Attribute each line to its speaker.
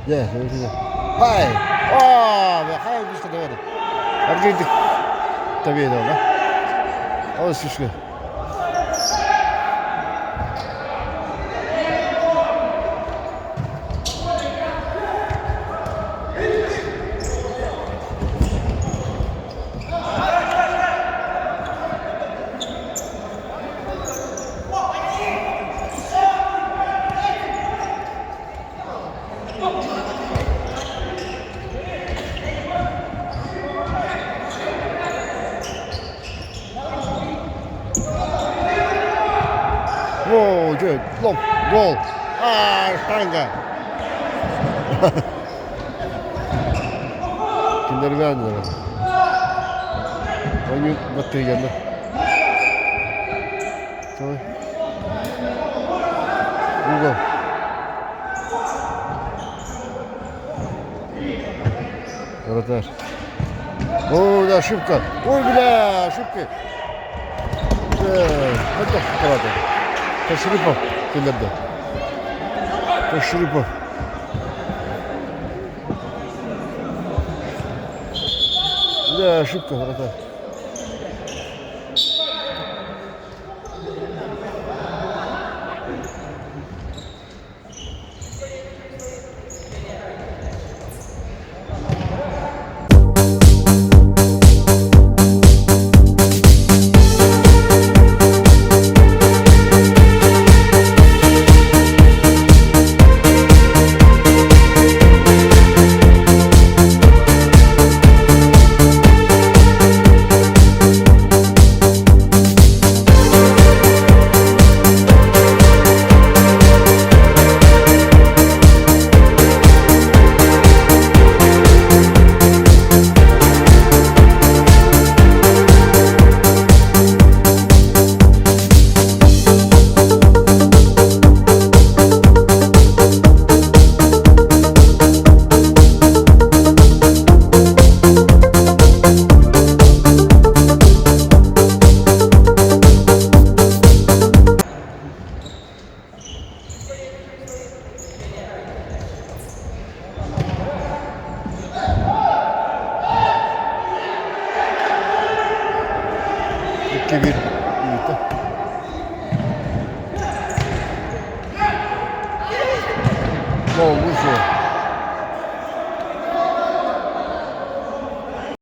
Speaker 1: Дьэ, Хай! Оо, хай быстро давай. Аргыйдык табиэдэ Ол сүшкө. Оо, дьэ, лоп, гол! Аа, штанга! Кинилэргэ Оонньуу баттыйганна. Угол. Вратарь. Ой, да, ошибка. Ой, бля, ошибка. Хайдах ошибкалаата? Кашрипов киллэрдэ. Кашрипов. Да, ошибка, вратарь. 2-1 ыыта. Буолбут суох.